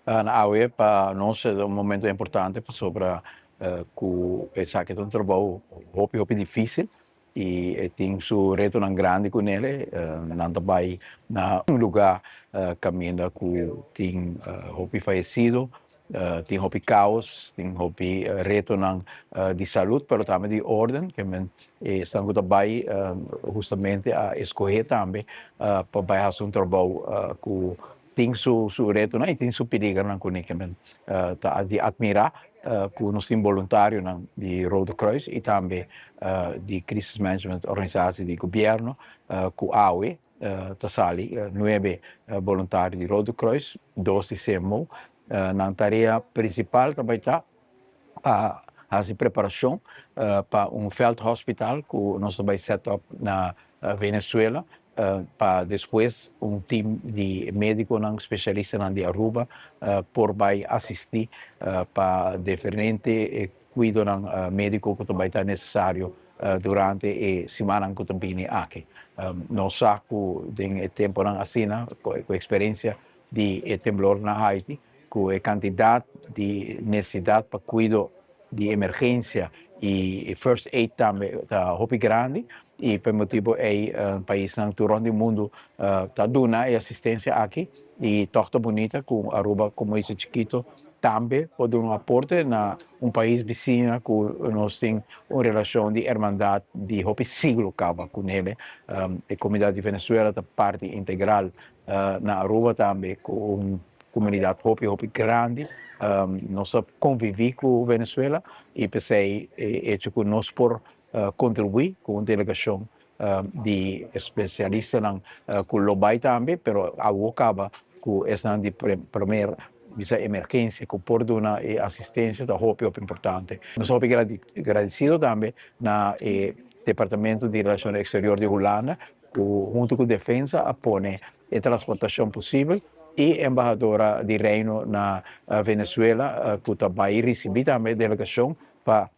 Awe pa nos ta un momento importante pasobra ku esaki ta un trabou hopi hopi dificil y e tin su retonan grandi cu nele. Nan ta bay na un lugar caminda cu tin hopi fayecido, tin hopi caos, tin hopi retonan di salud, pero tambe di orden. Ke men esnan cu ta bay hustamente a escoge tambe pa bay haci un trabou cu tin su retonan y tin su peligronan cu ne. Ke men ta di admira cu nos tin boluntarionan di Rode Kruis y tambe di Crisis Management Organisatie di gobierno cu awe ta sali nuebe boluntario di Rode Kruis, dos di CMO. Nan tarea principal ta bay ta pa haci preparacion pa un veldhospital cu nos ta bay set up na Venezuela pa despues un team di mediconan, specialistanan di Aruba por bay asisti pa diferente cuidonan medico cu ta bay ta necesario durante e simannan cu ta bini aki. Nos sa cu den e temponan asina, cu experiencia di e temblor na Haiti, cu e cantidad di necesidad pa cuido di emergencia y first aid tambe ta hopi grandi, y pa e motibo ey paisnan tur rond di mundo ta duna e asistencia aki, y toch ta bunita cu Aruba como isla chikito tambe por duna un aporte na un pais bisiña cu nos tin un relacion di hermandad di hopi siglo caba cu nele. E comunidad di Venezuela ta parti integral na Aruba tambe cu un comunidad hopi hopi grandi. Nos a convivi cu Venezuela y p'esey e hecho cu nos por contribui cu un delegacion di especialistanan cu lo bay tambe, pero awo caba cu esnan di primer bisa emergencia cu por duna e asistencia ta hopi hopi importante. Nos ta hopi gradicido tambe na e Departamento di Relacion Exterior di Hulanda cu hunto cu Defensa a pone e transportacion posibel y embahadora di Reino na Venezuela cu ta bay ricibi tambe e delegacion pa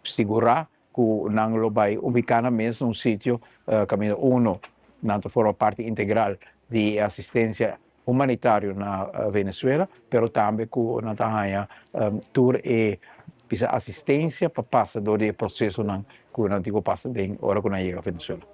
sigura cu nan lo bay ubica nan mes na un sitio caminda uno nan ta forma parti integral di e asistencia humanitario na Venezuela, pero tambe cu nan ta haya tur e bisa asistencia pa pasa door di e procesonan cu nan tin cu pasa den ora cu nan yega Venezuela.